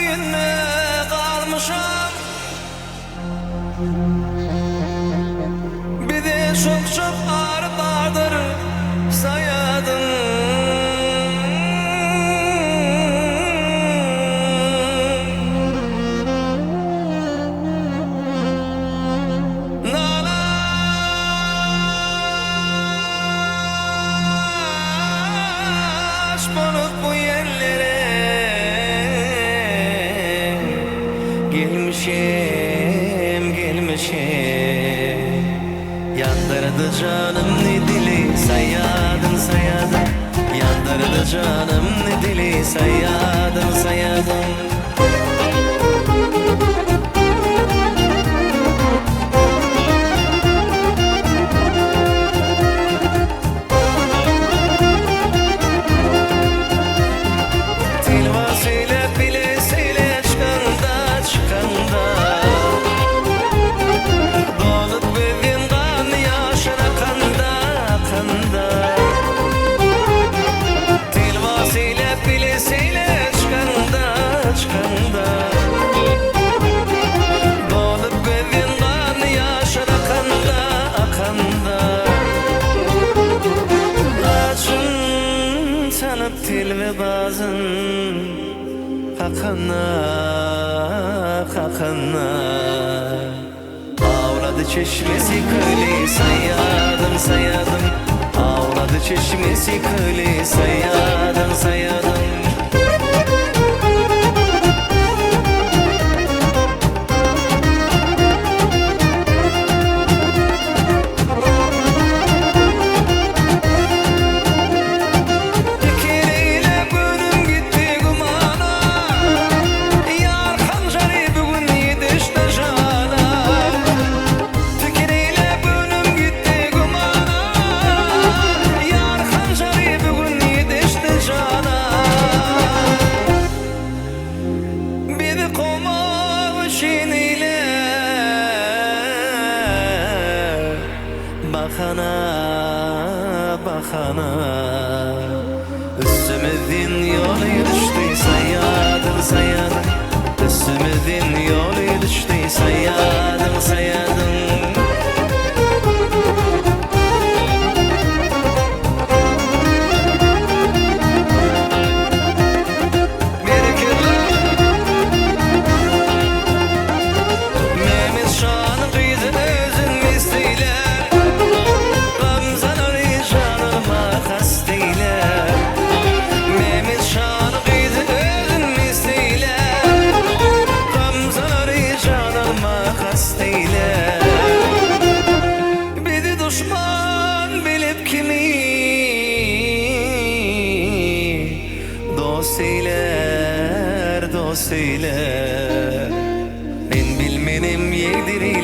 öýünde galmyşam. Bize çok-çok ary bardyr Saýadyň. Nalaç bolup bu ýerlere Gelmişem, gelmişem. Ýandyrdy janymny dili Saýadyň, saýadyň. Ýandyrdy janymny dili Saýadyň, saýadyň. Telwas eýläp bile seýle çykanda, çykanda. Dolup gözden gan ýaşlar akanda, akanda. Telwas eýläp bile seýle çykanda, çykanda. Dolup gözden gan ýaşlar akanda, akanda. Laçyn çalyp telbe bazyn kakanda, kakanda. Awlady çeşmesi köli saýadym, saýadym. Awlady çeşmesi köli saýadym, saýadym. Pikir eýle gözüm gitdi gümana, Ýar hanjary bu gün ýetişdi jana. Pikir eýle gözüm gitdi gümana, Ýar hanjary bu gün ýetişdi jana. Bizi kowmak üçin ile Bahana, bahana. Üstümizden ýoly düşdi Saýadyň, saýadyň. Üstümizden ýoly düşdi Saýadyň, saýadyň. Berekella! Mehmet şanyň gyzy özün mest eýlär, Gamzalary janyma kast eýlär. Mehmet şanyň gyzy özün mest eýlär, Gamzalary janyma kast eýlär. Bizi duşman bilip kimi Dost eýlär, dost eýlär. Men bilmenem ýegdirir.